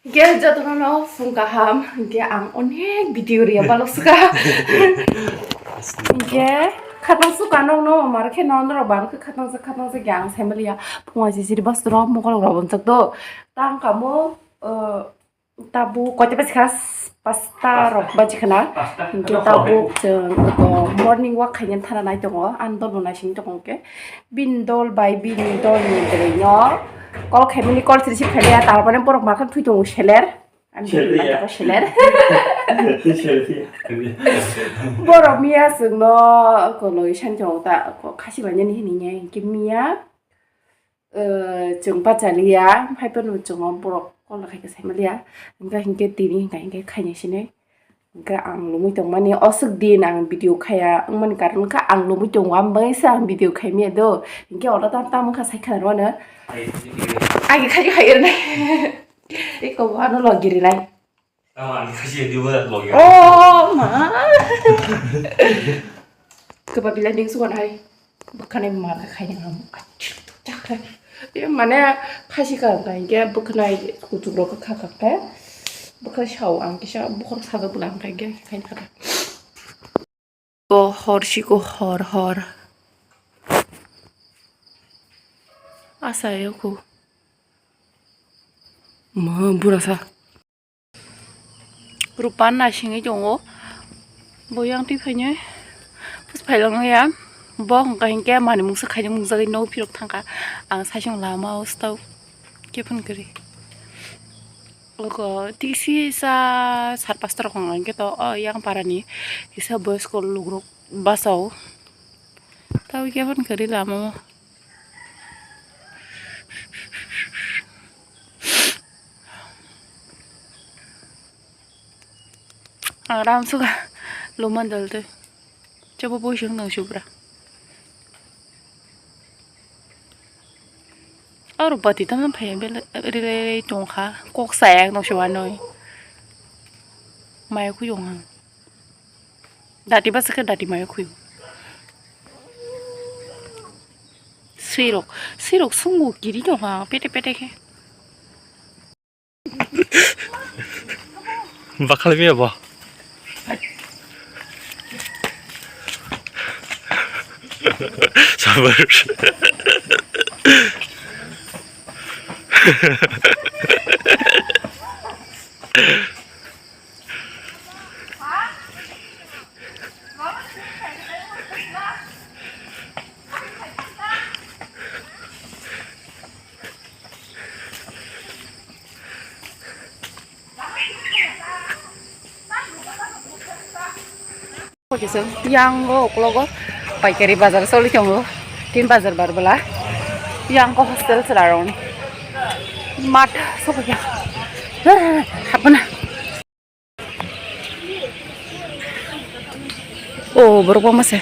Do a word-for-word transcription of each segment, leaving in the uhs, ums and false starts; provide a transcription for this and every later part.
Hingke jotono no phung kaham, hingke ang onek video riya balok suka. Hingke khatang suka nokno mar khe no norok bang khe khatang sa khatang sa ang saimanliya phunga sisiri bas rok mokol rok bonjak do. Tang kamo, eh, tabuk koite basi kha pasta rok baji khana. Hingke tabuk chwng morning walk khaina thana nai tongo, ang dol bo naising tongo hingke. Bini dol bai bini dol ni bwrwi no call khaimani call receive khaimaya, tar mane borok makhan thwi tongo seler. Ani seler ya. Seler. Seler ya. Borok miya chwngno koloi sanjong ta khasi bai nani hini nai hingke miya, eh, chwng bachaliya, hai phano chwng borok call khaikhe saimaliya, hingke hingke tini hingke hingke khaini sini. Hingke ang lomwi tongmani, oswk din ang video khaya wngmani karon kha ang lomwi tongo, ang bagwi se ang video khaimaya do. Hingke oro tam tam wngkha sai khana rwno. Agi khai khai rwnai. Eko ano logi rinai. Oh, ma. Keba bilai ning sugan hai. Bwkhani ma khe khaina ang chakra. Mane khasi ka ka ge bwkhani kuchuk rok kha kha khe. Bwkha sao ang kisa bukhor saga bwla ang kha ge khaina kha. Ko hor si ko hor hor. Asa yo ko. Ma bura sa. Rupan naisingwi tongo. Bo yang twi phainai. Pus phailangya. Bo hwnkha hinkhe manwi mungsa khaina mungjagwi nogo phirok thangkha. Ang saichung lama o stao. Khe phone kwrwi. Oko tiksi sa sar pasta rok hwnkha hinkhe to o yang parani kisa boysko lukrok bachao. Tao khe phone kwrwi lama o. Ang ram suka luman dal twi. Chabo boi sung nang subra. Aro bati tam tam phai bele rile tongkha kok saya nang suba noi. Maya kuyung ang. Dati basa khe dati maya kuyung. Sirok, sirok sungu kiri tongkha pete pete khe. Bakhalai mia bo. Sabar. Yang o uklogo paikari bazar choli tongo, tin bazar bar bwla yang o hostel chwla rok ni mat sokya hapna. O borok bangma se.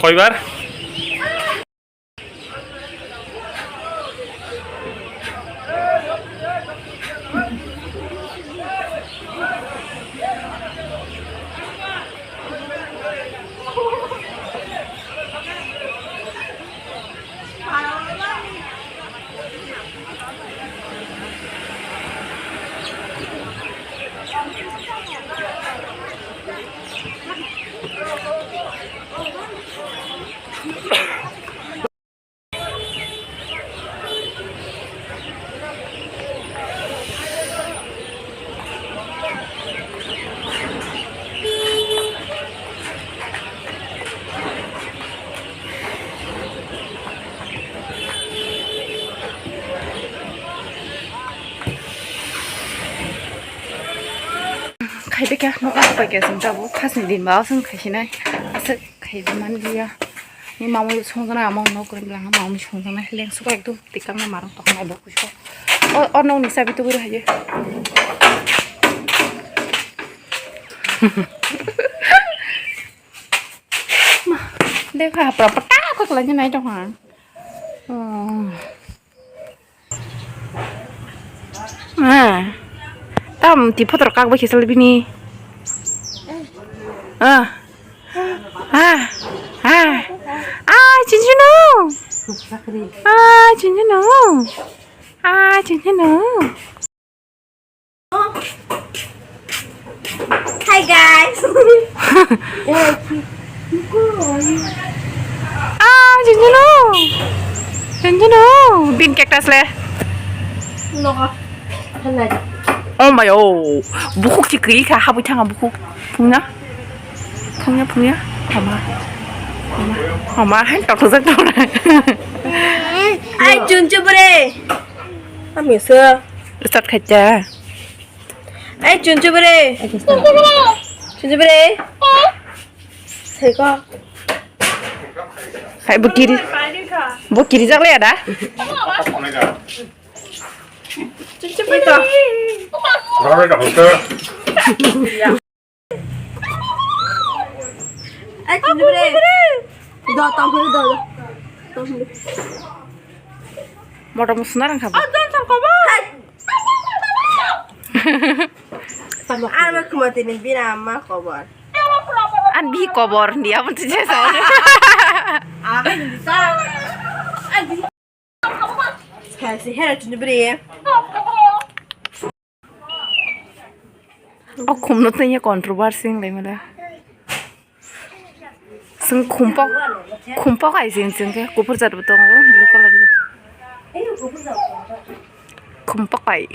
Koibar? Ya, no, no, pakai sing tabo, khasni din ba sing khaisinai. Aswk khai di man liya. Ni mamui songjaknai, amo no krim lang, mamui songjaknai, leng suka ekdom tikang na marang toknai bo kuso. O, o, nong ni sabi tu buru haye. Ma, dekha, hapra pata ko kala ni nai tong ha. Oh. Ah. Tam ti photor kak bai khe sal bini. Ah. Ah. Ah. Ah, chinchino. Ah, chinchino. Ah, chinchino. Hi guys. Ah, Junjunu. Junjunu. Bin cactus le. Nogo. Hanai. Oh my oh. Bukhuk si kiri kha habui thanga bukhuk. Phungna. Phungya phungya. Ama. Ama. Ama han tok thajak tok na. Ai Junju bre. Ami se. Start khacha. Ai, Chunchu bre. Chunchu bre. Seko. Hai, bo kiri. Bo kiri jak le ada. Chunchu bre. Ai, Chunchu bre. Do, tong phuru do. Tong phuru. Motor mo suna rang kha bo. Hai. Ano khuma tini bina ma khobor. An bi khobor dia pun tu jesa. Apa ni sa? Kasi hera tini beri. O khumno tanya controversy lai mala. Sing khumpok, khumpok ai sing sing ke, kuphur jat bo tongo, blue color bo. Khumpok ai.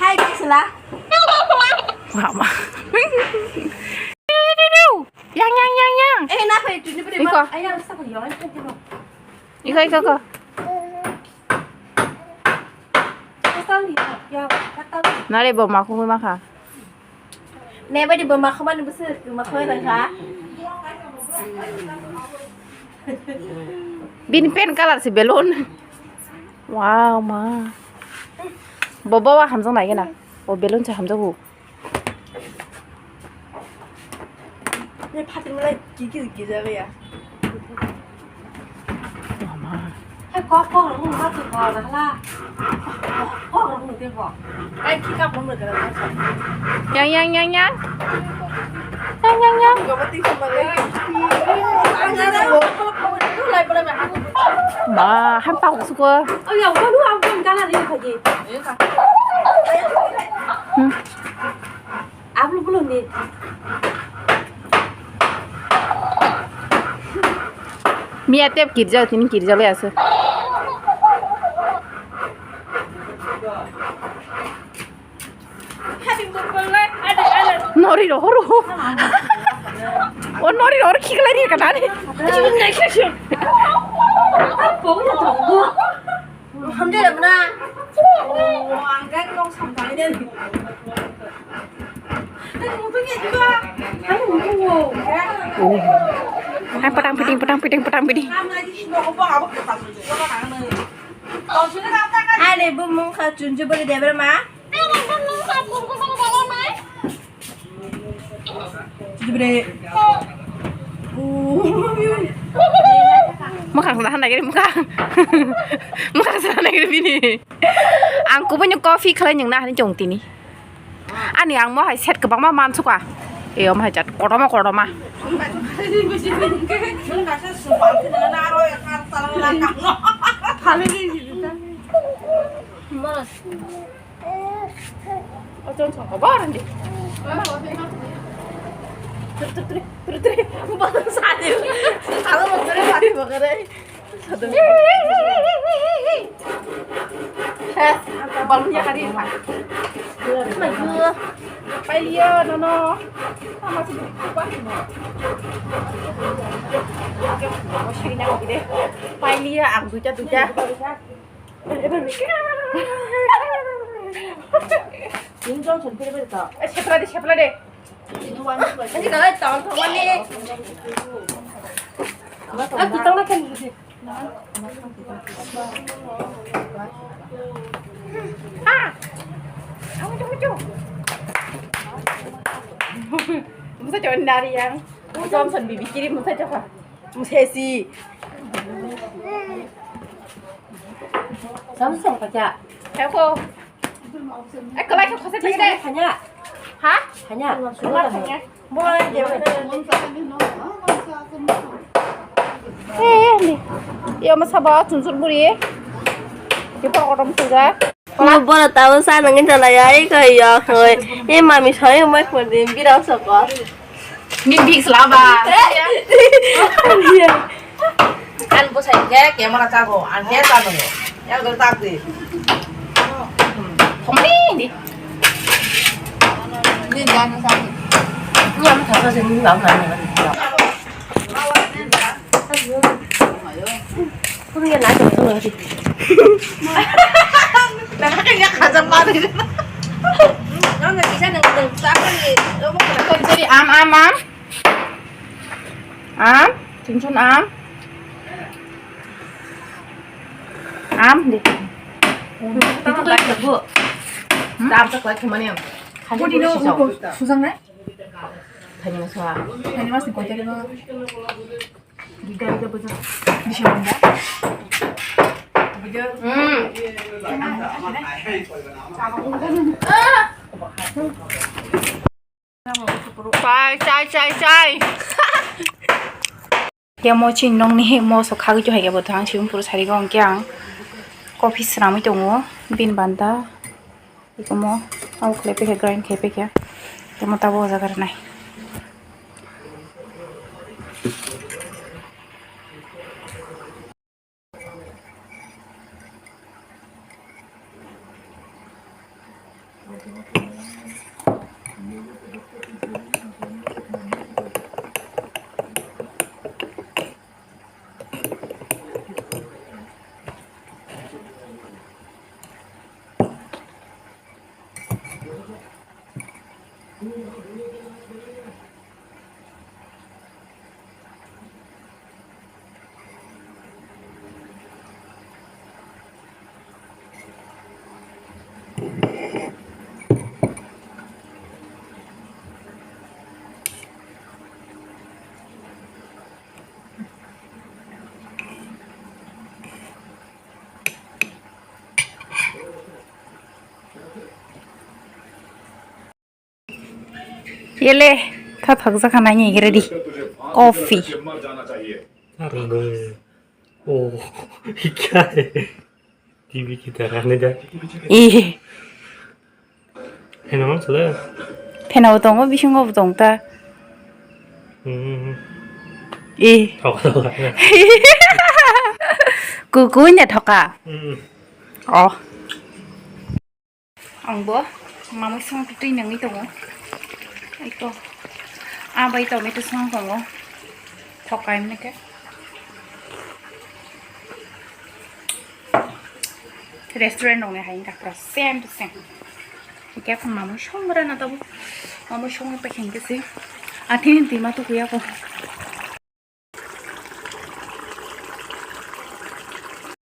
Hai, Bisla. Mama. Yang, yang, yang, yang. Eh, na, hai, tu ni beri. Iko. Ayang, sa ko yang, yang, yang. Iko, iko, iko. Nare bo makhungwi makha. Nebadi bo makhumani bwswk makhumani rwkha. Bini pen colour se balloon. Wow, ma. Bo bawa hamjak nai gana. Bo balloon se hamjago. Ni phatimlai gigi gigi jagaya. Mama. Hai kok kok rok nung bati kok na hala. Kok rok nung tebo. Ai ki kap nung nung. Yang, yang, yang, yang. Yang, yang, yang. Gabati kok magai. Ma, hampa kok suko. Oh ya, udah lu aku kan kalah dia lagi. Hmm. Ablu belum nih. Miya tep kirja tini kirja le ase. Nori rohoro. O nori rohoro khiklai ri kana ni. Hamjai da bwna. Ang khe kok samsani de. Hai, patang piting, patang piting, patang piting. Hai, le bumung kha chunju bari debra ma. Mwkhang sana nagiri mwkhang. Mwkhang sana nagiri bini. Ang kubui ni coffee khlai nung na hani chong tini. Ani ang mo hai set kwbangma mansuka. E, omo hai jat kotorma kotorma. Ojon song kobo randi. Tri, tri, tri, tri, tri. Botol sadi. Alo botol sadi bagare. Balun ya hari pa. Pailiya nono. Sama si pa. Pailiya ang duita duita. Jim Johnson phirwi rwkha. Eh, sepla de, sepla de. Ani ka tong tong mani. Ah, kitang na khen. Ah. Amu tu tu. Musa chon dari yang. Johnson bibi kiri musa chapa. Musa si. Samsung kacha. Heko. Eh, kalai khe khosai thangwi de. Hanya. Ha? Hanya. Hanya. Bo, eh, ni. Yo, ma sabo, chun chun buri. Yo, pokok dong suga. Mo bora tao sa nang in chala ya, eh, koi ya, koi. Eh, mami, sai, mai, koi, din, birang sokot. Ni big slaba. Iya. An bwsai khe camera chago, an khe chago. Yang dol tak di. Thongni di. Ni jana sa. Ni am thasa se ni bang na. Kung ya na se tu ngi. Na ka ya khaja ma di. Nang na kisa nang nang sa ka ni. Am, am, am. Am, chun chun am. Am de. Itu kai bu. Hmm? Tam tak kai kemana yang? Kau di lo, kau susah nggak? Tanya mas wa. Tanya mas ni kau jadi apa? Di gari ke betul. Di siapa? Hmm. Chai, chai, chai, chai. Khe mo chini nokni mo so khagwi tongkha khe bo thang swimming pool sari go hwnkhe ang coffee swnamwi tongo bini banta. Ikomo abo khlai paikha grind khai paikha. Khe mo tabuk o jaga rwnai. Yele, tha thok jakha nai ni ready. Coffee. Ang bo. Oh, hikya. T V kita rani da. Eh. Heno mang sala. Pheno bo tongo, bisingo bo tong ta. Hmm. Eh. Thok thok. Kuku nya thoka. Hmm. Oh. Ang bo mamui song twi nangwi tongo. Ai to. Ah, bai tomato song tongo. Thokai mene khe. Restaurant rokni hai wngkha pura same to same. Hingke mamui song rana tabuk. Mamui song pa hingke se. Athini tima to kuya ko.